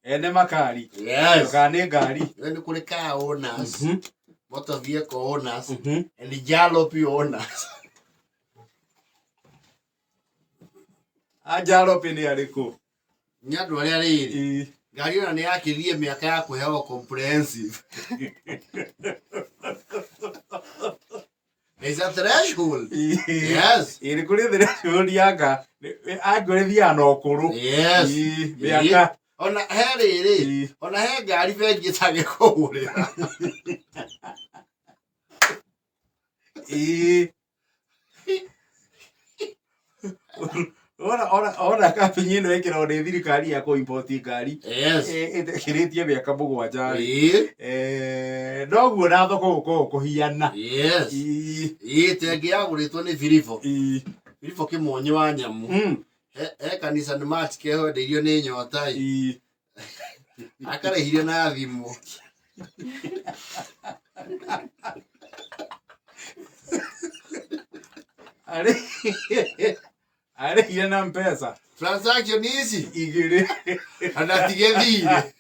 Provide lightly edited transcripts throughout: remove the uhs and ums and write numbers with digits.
Ene makari. Yes. Kana nĩ ngari. Rĩu nĩ kũrĩ car owners, motor vehicle owners and jalopy owners. A jalopy nĩ arĩkũ? Nĩ andũ arĩa rĩrĩ ngari ĩno nĩ yakĩrie mĩaka ya kũheagwo comprehensive. There's a threshold. Yes. Ĩ nĩ kũrĩ threshold ya nga angĩkorwo ĩthiaga na ũkũrũ. Yes. Ĩ, mĩaka. Ona he rĩrĩ, ona he ngari bengi ĩtangĩkũgũrĩra. Ĩ. Ona ona ona kambuni ĩno ĩkĩragwo nĩ thirikari ya kũ import ngari Yes. Ĩtĩkĩrĩtie mĩaka 7 rĩ. Ĩĩ. Noguo na thoko gũkoragwo kũhiana. Yes. Ĩĩ tengĩ yagũrĩtwo nĩ Biribo. Biribo kĩmonyi wa nyamũ. He kanitha nĩ march keho endeirio nĩ nyota ĩ. Akarĩhire na thimũ. Arĩhire na mpesa. Transaction ici igĩrĩ. Ona tigĩthire.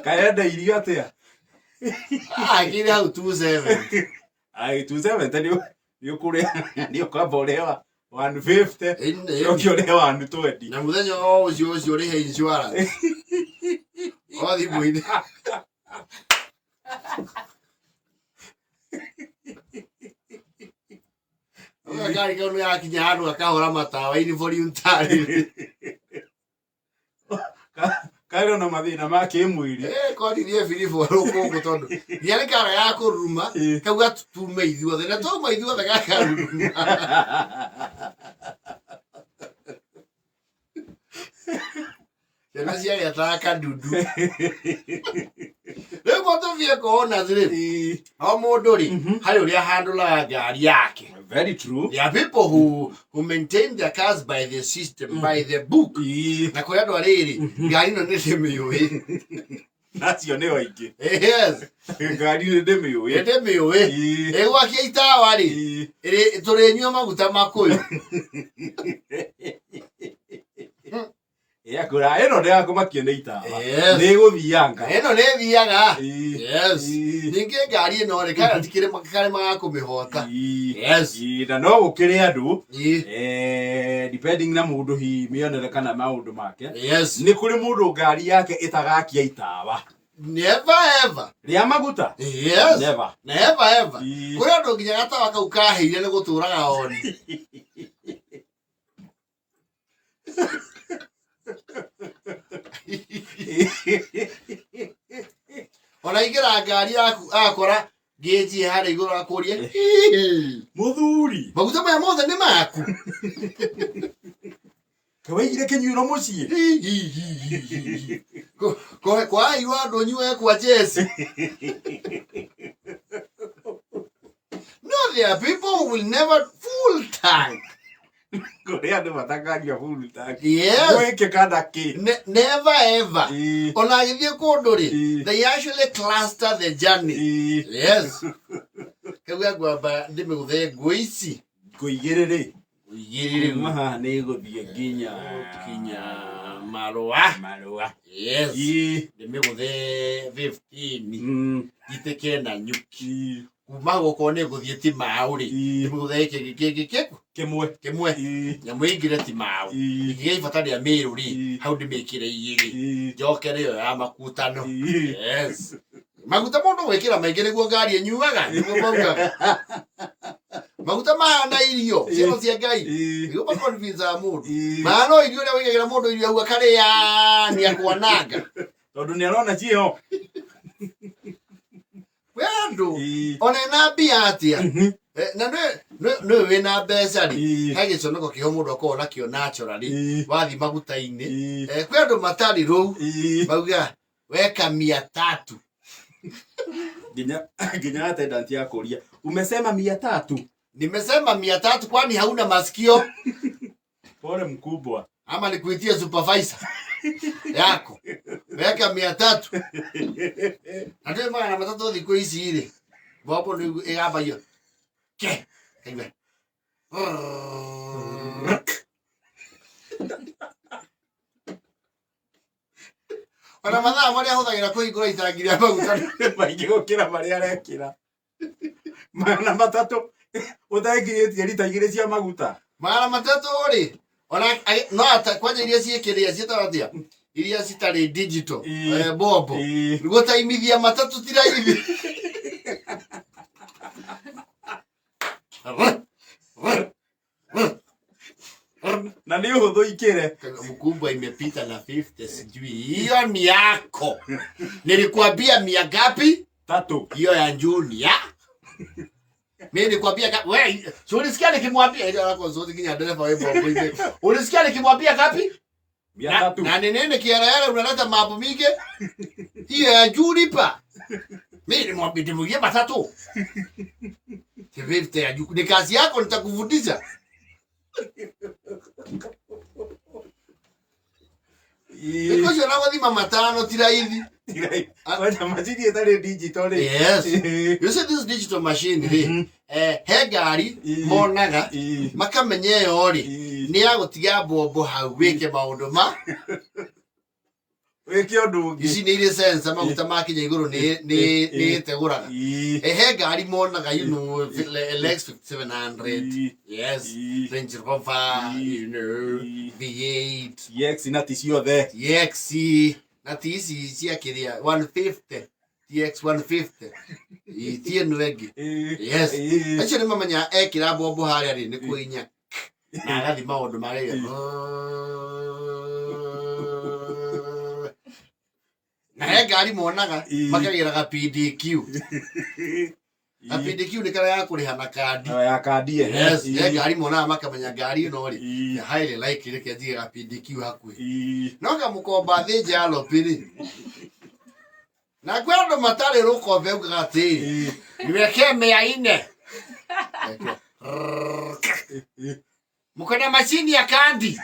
Kaenda irio atĩa? Akire hau 270. Ai 270 nĩ ũkũrĩa nĩ ũkwamba ũrĩhe 150 ũcoke ũrĩhe 120. Na mũthenya o ũcio ũcio ũrĩhe insurance. O thimũ-inĩ. Gakari kau nĩ gakinya handũ gakahũra matawa involuntarily. Karĩ ona mathĩna ma kĩmwĩrĩ. Eh, koririe biribũ rũkũngũ tondũ nginya nĩ kara ya kũruruma kau gatume ithuothe na twauma ithuothe gakaruruma. Ciana ciagetaga kadudu. Rĩu mũtũbie kuona rĩ, o mũndũ rĩ, harĩ ũrĩa ahandũraga ngari yake. Very true. There are people who maintain their cars by the system, by the book. Na kũrĩ andũ arĩrĩ, ngari ĩno nĩ ndĩmĩũĩ. Nacio nĩ aingĩ. Yes. Ngari nĩ ndĩmĩũĩ. Nĩ ndĩmĩũĩ. Ĩgwakia itawa rĩ, tũrĩnyua maguta makũyũ. Yakũra ĩno ndĩrakũmakia nĩ itawa. Yes. Nĩ ĩgũthianga. Ĩno nĩ ĩthiaga. Yes. Ningĩ ngari ĩno rĩ, kana ti kĩrĩma karĩma ga kũmĩhota. Yes. Na no gũkĩrĩ andũ depending na mũndũ hihi mĩonere kana maũndũ make. Yes. Nĩ kũrĩ mũndũ ngari yake ĩtagakia itawa. Never ever. Rĩa maguta. Yes. Never. Never ever. Kũrĩ andũ nginya gatawa kau kahĩire nĩ gũtũraga oni. Ona ingĩra ngari yaku akora ngĩnji harĩa igũrũ akũrie Mũthuri. Maguta maya mothe nĩ maku. Kawaigire kĩnyuĩro mũciĩ. Kwairwo andũ nyue kwa Jesi. No, there are people who will never full tank. Kũrĩ andũ matakanyua full tank. Yes. Gwĩke kana kĩ. Never ever. Ona agĩthiĩ kũndũ rĩ, they actually cluster the journey. Yes. Kau ngwamba ndĩmĩgũthe ngũ ici. Ngũ igĩrĩ rĩ. Ngũ igĩrĩ rĩu. Kuma haha nĩ ĩgũthiĩ nginya kinya marũa. Marũa. Yes. Ndĩmĩgũthe 15. Njitĩke na nyuki. Kuma hau okorwo nĩ ngũthiĩ ti maũ rĩ, ndĩmĩgũthe kĩngĩ kĩngĩ kĩku Kĩmwe. Kĩmwe. Nyamũ ĩingĩre ti maũ. Ĩngĩgĩa ibata rĩa mĩrũ rĩ, hau ndĩmĩkĩre igĩrĩ. Njokere ĩyo ya makutano. Yes. Maguta mũndũ gwĩkĩra maingĩ nĩguo ngari ĩnyuaga, nĩguo maugaga. Maguta mahana irio, ciana cia Ngai. Nĩguo maconvincaga mũndũ. Mahana o irio ũrĩa wĩigagĩra mũndũ irio hau akarĩa nĩ akwananga. Tondũ nĩ arona ciĩho. Kwĩ andũ ona ena mbia atĩa. Na nĩ wĩna mbeca rĩ, he gĩconoko kĩho mũndũ akoragwo nakĩo naturally wathiĩ maguta-inĩ. Kwĩ andũ matarĩ rũu mauga weka 300. Nginya attendant akũria umesema 300? Nimesema 300, kwani hauna masikio? Pole mkubwa. Ama nikuitie supervisor yako. Weka 300. Na ndĩ 300 thikũ ici rĩ. Bobo nĩ ĩgambagio. Ke. Kaigua. Ona mathaa marĩa ahũthagĩra kũhingũra itangi rĩa maguta maingĩ gũkĩra marĩa arekĩra. 300 ũtaikinyĩtie rita 2 cia maguta. 300 rĩ, ona no ata kwanja iria ciĩkĩrĩa ciĩtagwo atĩa, iria citarĩ digital, bombo, gũtaimithia matatũ ti raithi. Na nĩ ũhũthũ ikĩre. Mkubwa imepita na 50, sijui hiyo ni yako. Nilikwambia mia ngapi? Tatu. Hiyo ya Junior. Mimi nilikwambia wewe, si ulisikia nikimwambia ile yako zote kinya dereva wewe bombo ile. Ulisikia nikimwambia ngapi? Mia tatu. Na ni nini kielele unaleta mambo mingi? Hiyo ya juu lipa. Mimi nilimwambia nimugie matatu. 50 ya juu. Ni kazi yako, nitakufundisha. Because you're not mama tano ti raithi. Kwanja macini ĩtarĩ digital rĩ. Yes. You see this digital machine rĩ, he ngari monaga makamenya ĩyo rĩ nĩ ya gũtiga mbombo hau wĩke maũndũ ma Wĩke ũndũ ũngĩ. Ici nĩ irĩ sensor, maguta makinya igũrũ nĩ ĩtegũraga. He ngari monaga, you know, LX 5700. Yes. Range Rover, you know, V8. TX na ti ciothe. TX na ti ici cia kĩrĩa 150. TX 150. Ti ĩno ĩngĩ. Yes. Acio nĩ mamenya ekĩra mbombo harĩa rĩ nĩ kũinya na agathi maũndũ marĩa. Na he ngari monaga makagĩraga PDQ. Na PDQ nĩ karĩa ya kũrĩha na kandi. Ya kandi. Yes, he ngari monaga makamenya ngari ĩno rĩ highly likely reke njige ga PDQ hakuhĩ. No kamũkomba thĩ nja ya lopi rĩ. Na kwĩ andũ matarĩ rũkombe ugaga atĩrĩ, niwekee 400. Mko na mashini ya kandi.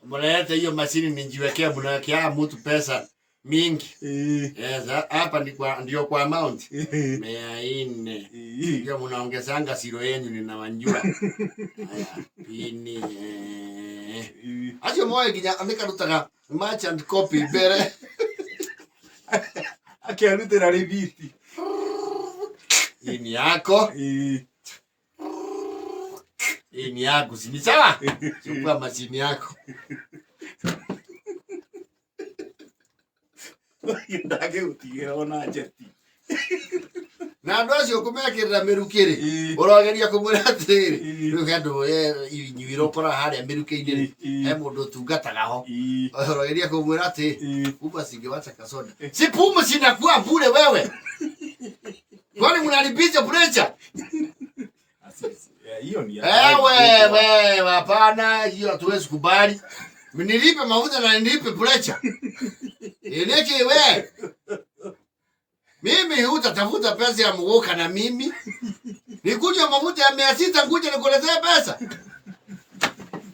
Mnaleta hiyo mashini nijiwekea, mnawekea mtu pesa mingi. Yes, hapa ni kwa, ndio kwa amount 400. Ndio mnaongezanga siro yenu, ninawajua. Haya, pini. Acio moe nginya nĩkarutaga merchant copy mbere. Akĩarutĩra rĩthiti. Hii ni yako. Hii ni yako, si ni sawa? Chukua mashini yako. Ndangĩgũtigĩra ona njeti. Na andũ acio kũmekĩrĩra mĩrukĩ rĩ, ũrogeria kũmwĩra atĩrĩrĩ, rĩu he andũ inyuĩra ũkoraga harĩa mĩrukĩ-inĩ rĩ, he mũndũ ũtungataga ho. Ũrogeria kũmwĩra atĩ, kumba singewacha kasoda. Si pumu sinakuwa bure wewe. Kwani mnalipiza pressure? Hiyo ni Wewe, hapana, hiyo hatuwezi kubali. Nilipe mafuta na nilipe pressure. Eleke we. Mimi hutatafuta pesa ya mguka na mimi. Nikunywe mafuta ya 600 nguje nikuletee pesa.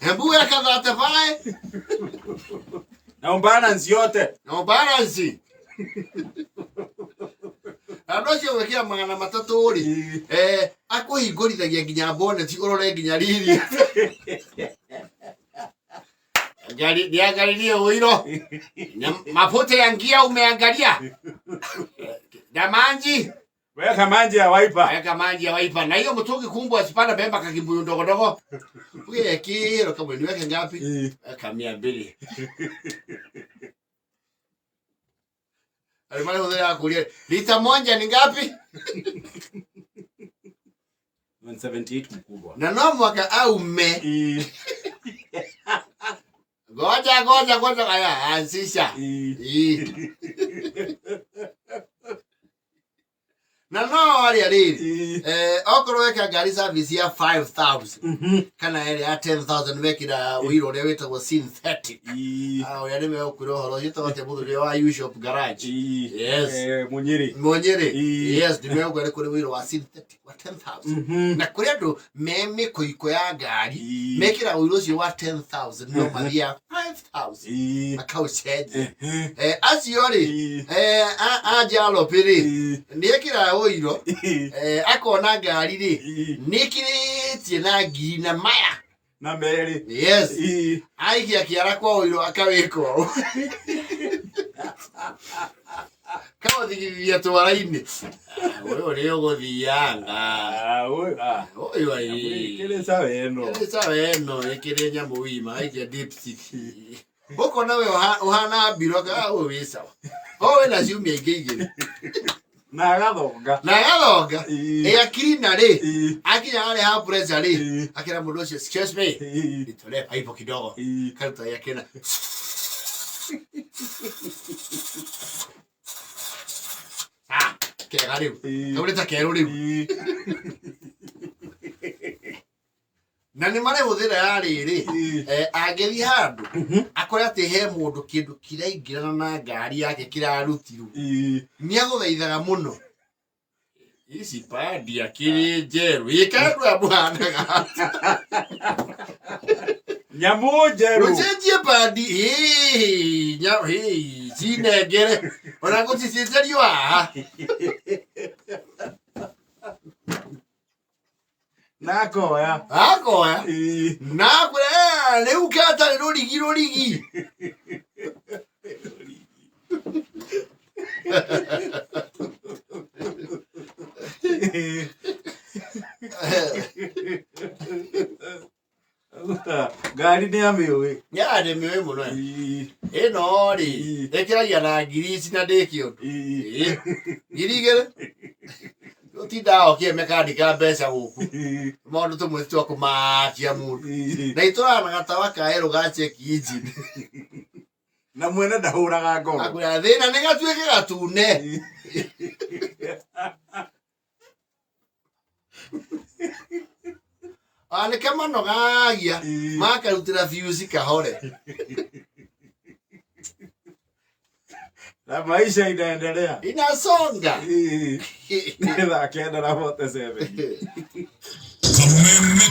Hebu weka 35. Na balance yote. Na balance. Andũ acio gwĩkĩra 300 rĩ, akũhingũrithagia nginya bonnet ũrore nginya riri. Niangalilie uiro. Mafuta ya ngia umeangalia. Na manji. Weka manji ya waipa. Weka manji ya waipa. Na hiyo mtungi kumbwa asipanda bemba kakimbuyu ndogo ndogo. Uye kilo kama niweke ngapi? Weka 200. Alimali hudhuri kulia. Lita moja ni ngapi? 178 mkubwa. Na no mwaka au me. Goja goja goja haya anzisha. Na no aria riri. Okorwo weka ngari service ya 5000 kana ĩrĩa ya 10000 wekira ũiro ũrĩa wĩtagwo synthetic. Ũrĩa nĩ megũkwĩra ũhoro ũcio wĩtagwo atĩa mũthuri ũrĩa wa U-Shop garage. Yes. Munyiri. Munyiri. Yes, nĩ megũkwĩra kũrĩ ũiro wa synthetic wa 10000. Na kũrĩ andũ me mĩkũikũ ya ngari mekĩraga ũiro ũcio wa 10000 no mathiaga 5000 makaũcenjia. Acio rĩ, a Jalopy rĩ, nĩekĩraga ũiro, akona ngari rĩ, nĩkĩrĩte Arutie na ngiri na maya Na merĩ. Yes. Aikia kĩara kwa ũiro akawĩka ũũ kaũthigithia twara-inĩ ũyũ nĩ ũgũthianga. Ah, ũyũ, ah. Ũyũ Ĩkĩrĩ sawa ĩno. Ĩkĩrĩ sawa ĩno ĩkĩrĩ nyamũ wima aikia dipstick ũkona we ũhana mbiro ah, ũyũ wĩ sawa o wĩna ciumia ingĩ igĩrĩ. Na agathonga. Na agathonga. Ĩ akirina rĩ akinya harĩa ha pressure rĩ akĩra mũndũ ũcio, "Excuse me, nitolee paipo kidogo." Karuta ya kena ah kega rĩu. Kau nĩ ta kerũ rĩu. Na nĩ marĩ hũthĩra ya rĩrĩ angĩthiĩ handũ akore atĩ he mũndũ kĩndũ kĩraingĩrana na ngari yake kĩrarutirwo, nĩ agũthaithaga mũno ici padi akĩrĩ njerũ ĩka andũ aya mũhanaga. Nyamũ njerũ. Ũcenjie padi ĩĩ, ĩĩ, cinengere ona gũcicenjerio haha. Na akoya. Akoya. Na akwĩra, "Rĩu ketarĩ rũrigi rũrigi." Ngari nĩ amĩũĩ. Ya ndĩmĩũĩ mũno. Ĩno rĩ ĩkĩragia na ngiri ici na ndĩkĩ ũndũ. Ĩĩ, 2000 ũtindaga ũkĩhe mekanika mbeca gũkũ maũndũ tũmwe twa kũmakia mũndũ na itũraga na gatawa ka erũ ga check engine. Na mwene ndahũraga ngoro. Akwĩra thĩna nĩ gatuĩke gatune. Ah, nĩ kamanogagia makarutĩra fuse kahore. Na maisha inaendelea. Inasonga. Nĩ thaa 9:47. Kameme.